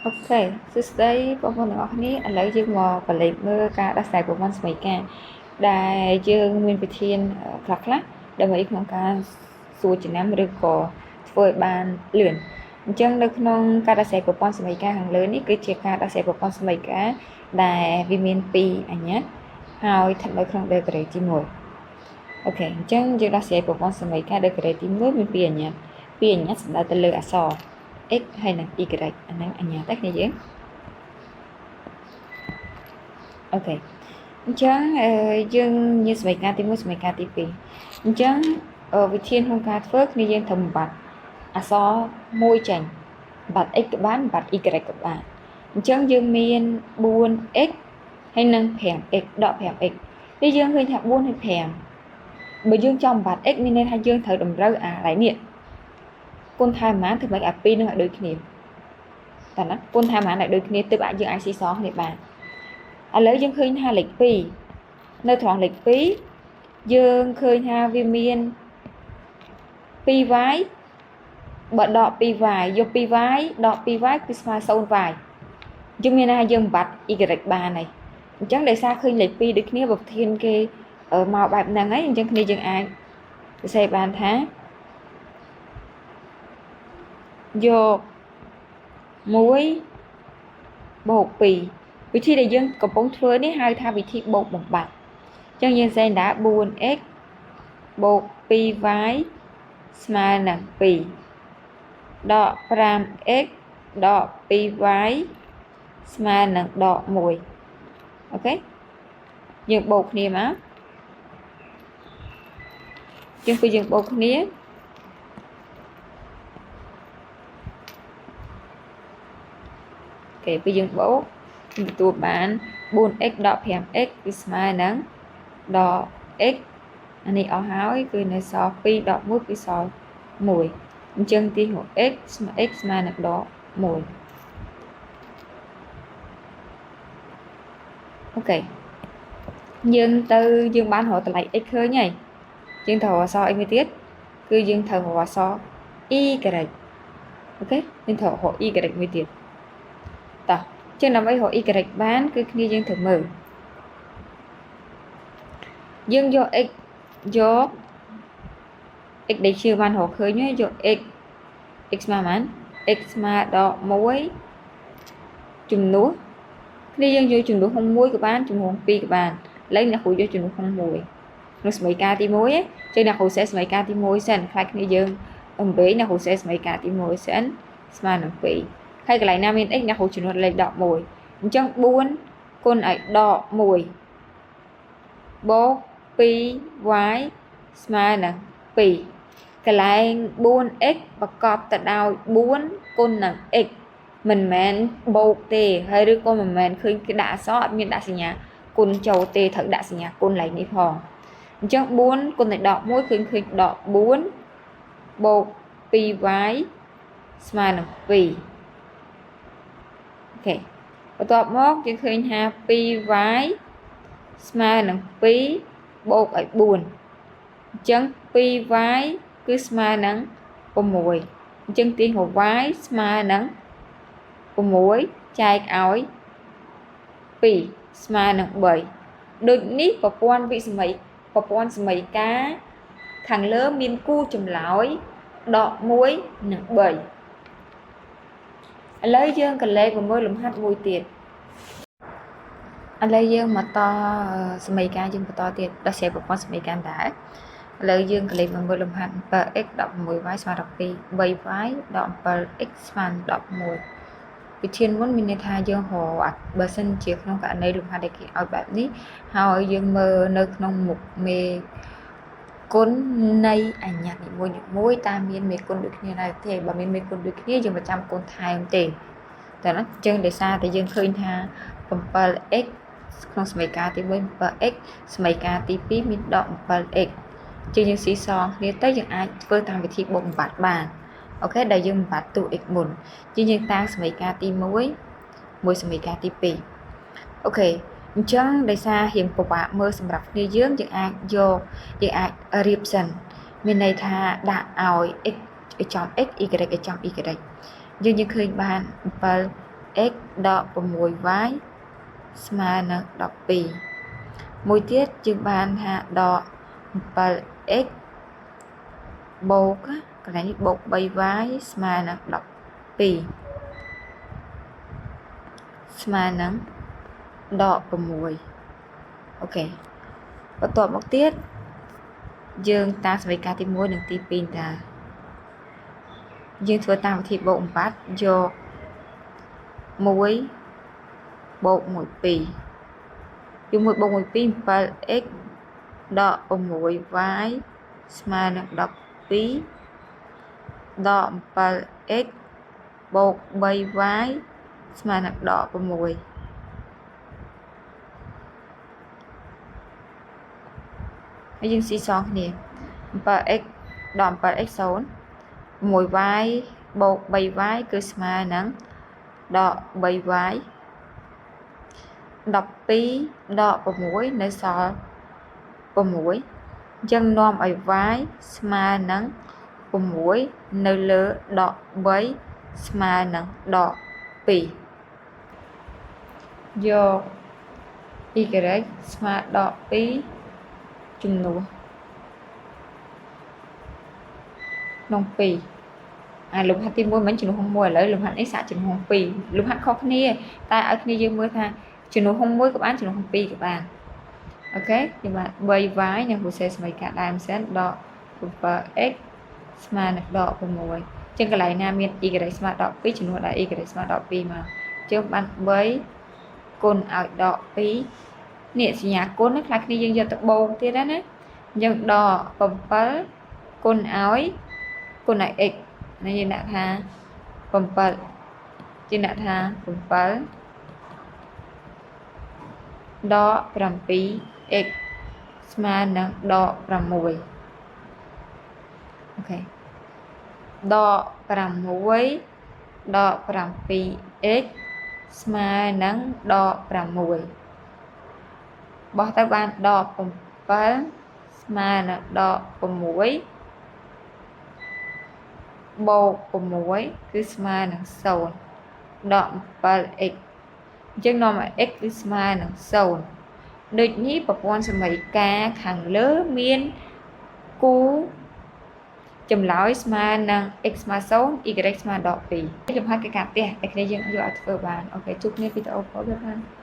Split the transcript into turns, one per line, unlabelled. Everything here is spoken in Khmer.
OK សួស្តីបងប្អូនទាំងអស់គ្នាឥឡូវយើងមកបលេចមើលការដោះស្រាយប្រព័ន្ធសមីការដែលយើងមានវិធានខ្លះៗដើម្បីក្នុងការសួរចំណាំឬក៏ធ្វើឲ្យបានលឿនអញ្ចឹងនៅក្នុងការដោះស្រាយប្រព័ន្ធសមីការខាងលើនេះគឺជាការដោះស្រាយប្រព័ន្ធសមីការដែលវាមាន2អញ្ញត្តិហើយស្ថិតនៅក្នុង degree ទី1 OK អញ្ចឹងយើងដោះស្រាយប្រព័ន្ធសមីការ degree ទី1មាន2អញ្ញត្តិ2អញ្ញត្តិសំដៅទៅលើអក្សរ x ហើយនិង y អាហ្នឹងអញ្ញាតតែគ្នាយើង OK អញ្ចឹងយើងនិយាយសមីការទី1សមីការទី2អញ្ចឹងវិធានក្នុងការធ្វើគ្នាយើងត្រូវបំបត្តិអក្សរមួយចេញបំបត្តិ x ក៏បានបំបត្តិ y ក៏បានអញ្ចឹងយើងមាន 4x ហើយនិង 5x ដក 5x នេះយើងឃើញថា4ហើយ5បើយើងចង់បំបត្តិ x មានន័យថាយើងត្រូវតម្រូវអាកន្លែងនេះគុណថែមប៉ុន្មានធ្វើម៉េចអាពីរនឹងឲ្យដូចគ្នាតើណាគុណថែមប៉ុន្មានឲ្យដូចគ្នាទើបអាចយើងអាចស៊ីសងគ្នាបានឥឡូវយើងឃើញថាលេខ2នៅត្រង់លេខ2យើងឃើញថាវាមាន 2y បើដក 2y យក 2y ដក 2y គឺស្មើ 0y យើងមានន័យថាយើងបំបត្តិ y បានហើយអញ្ចឹងដោយសារឃើញលេខ2ដូចគ្នាបើប្រធានគេមកបែបហ្នឹងហើយអញ្ចឹងគ្នាយើងអាចសរសេរបានថាយក1បូក2វិធីដែលយើងកំពុងធ្វើនេះហៅថាវិធីបូកបំបត្តិអញ្ចឹងយើងសែងដែរ 4x បូក 2y ស្មើនឹង2ដក 5x ដក 2y ស្មើនឹងដក1 OK យើងបូកគ្នាមកយើងពេលយើងបូកគ្នាគេពេលយើងបូកទទួលបាន 4x ដក 5x គឺស្មើនឹងដក x អានេះអស់ហើយគឺនៅសល់2ដក1គឺសល់1អញ្ចឹងទីរក x ស្មើ x ស្មើនឹងដក1 OK យើងទៅយើងបានរកតម្លៃ x ឃើញហើយយើងត្រូវរកអក្សរអីមួយទៀតគឺយើងត្រូវរកអក្សរ y OK យើងត្រូវរក y មួយទៀតតោះជាងដើម្បីរក y បានគឺគ្នាយើងត្រូវមើលយើងយក x យក x ដែលជឿបានរកឃើញយក x x ស្មើប៉ុន្មាន x ស្មើដក1ជំនួសគ្នាយើងយកជំនួសហុង1ក៏បានជំនួសហុង2ក៏បានឥឡូវអ្នកគ្រូយកជំនួសហុង1ក្នុងសមីការទី1ចឹងអ្នកគ្រូសេសមីការទី1សិនខ្លាចគ្នាយើងអំបែងអ្នកគ្រូសេសមីការទី1សិនស្មើនឹង2ហើយកន្លែងណាមាន x អ្នកគ្រូជំនួសលេខដក1អញ្ចឹង4គុណឲ្យដក1បូក 2y ស្មើនឹង2កន្លែង 4x ប្រកបទៅដោយ4គុណនឹង x មិនមែនបូកទេហើយឬក៏មិនមែនឃើញគេដាក់អក្សរអត់មានដាក់សញ្ញាគុណចូលទេត្រូវដាក់សញ្ញាគុណឡើងនេះផងអញ្ចឹង4គុណនឹងដក1ឃើញដក4បូក 2y ស្មើនឹង2 OK បន្ទាប់មកយើងឃើញថា 2y ស្មើនឹង2បូកឲ្យ4អញ្ចឹង 2y គឺស្មើនឹង6អញ្ចឹងទាញរក y ស្មើនឹង6ចែកឲ្យ2ស្មើនឹង3ដូចនេះប្រព័ន្ធវិសមីប្រព័ន្ធសមីការខាងលើមានគូចម្លើយដក1និង3ឥឡូវយើងក៏លេខមកមើលលំហាត់មួយទៀតឥឡូវយើងមកតសមីការយើងបន្តទៀតដោះស្រាយប្រព័ន្ធសមីការដែរឥឡូវយើងក៏លេខមកមើលលំហាត់ 7x 16y ស្មើ12 3y ដក 7x ស្មើ11វិធានមុនមានន័យថាយើងរកបើសិនជាក្នុងករណីលំហាត់ដែលគេឲ្យបែបនេះហើយយើងមើលនៅក្នុងមុខមេគុណនៃអញ្ញត្តិនីមួយៗតើមានមេគុណដូចគ្នាដែរទេបើមានមេគុណដូចគ្នាយើងប្រចាំគុណថែមទេតែណាអញ្ចឹងដោយសារតែយើងឃើញថា 7x ក្នុងសមីការទី1 7x សមីការទី2មានដក 7x ជាងយើងស៊ីសងគ្នាទៅយើងអាចធ្វើតាមវិធីបូកបំបត្តិបានអូខេដែលយើងបំបត្តិតួ x មុនជាងយើងតាំងសមីការទី1មួយសមីការទី2អូខេអញ្ចឹងដោយសាររៀងពិបាកមើលសម្រាប់គ្នាយើងយើងអាចយកយើងអាចរៀបសិនមានន័យថាដាក់ឲ្យ x ឲ្យចំ x y ឲ្យចំ y យើងឃើញបាន7 7x ដក 6y ស្មើនឹង12មួយទៀតយើងបានថាដក 7x បូកកន្លែងនេះបូក 3y ស្មើនឹង12ស្មើនឹងដក6អូខេបន្ទាប់មកទៀតយើងតាមសមីការទី1និងទី2តាយើងធ្វើតាមវិធីបូកបំបាត់យក1បូក1 2យក1បូក1 2 7x ដក 6y ស្មើនឹង12ដក 7x បូក 3y ស្មើនឹងដក6ហើយយើងស៊ីសងគ្នា 7x ដក 7x 0 6y បូក 3y គឺស្មើនឹងដក 3y 12ដក6នៅសល់6អញ្ចឹងនាំឲ្យ y ស្មើនឹង6នៅលើដក3ស្មើនឹងដក2យក y ស្មើដក2ជំនួសក្នុង2អាលំហាត់ទី1មិនជំនួសក្នុង1ឥឡូវលំហាត់នេះសាកជំនួសក្នុង2លំហាត់ខុសគ្នាតែឲ្យគ្នាយើងមើលថាជំនួសក្នុង1ក៏បានជំនួសក្នុង2ក៏បានអូខេយើងបាន 3y និងហូសេសមីការដើមសិនដក 7x ស្មើនឹងដក6អញ្ចឹងកន្លែងណាមាន y ស្មើដក2ជំនួសដល់ y ស្មើដក2មកអញ្ចឹងបាន3គុណឲ្យដក2នេះសញ្ញាគុណខ្លះគ្នាយើងយកទៅបូកទៀតណាអញ្ចឹងដក7គុណឲ្យx នេះយើងដាក់ថា7យើងដាក់ថា7ដក 7x ស្មើនឹងដក6អូខេដក6ដក 7x ស្មើនឹងដក6បោះទៅបានដក7ស្មើនឹងដក6បូក6គឺស្មើនឹង0ដក 7x អញ្ចឹងនាំឲ្យ x គឺស្មើនឹង0ដូចនេះប្រព័ន្ធសមីការខាងលើមានគូចម្លើយស្មើនឹង x ស្មើ0 y ស្មើដក2លំហាត់កិច្ចការផ្ទះតែគ្នាយើងយកឲ្យធ្វើបានអូខេជួបគ្នាវីដេអូក្រោយបាយបាយ។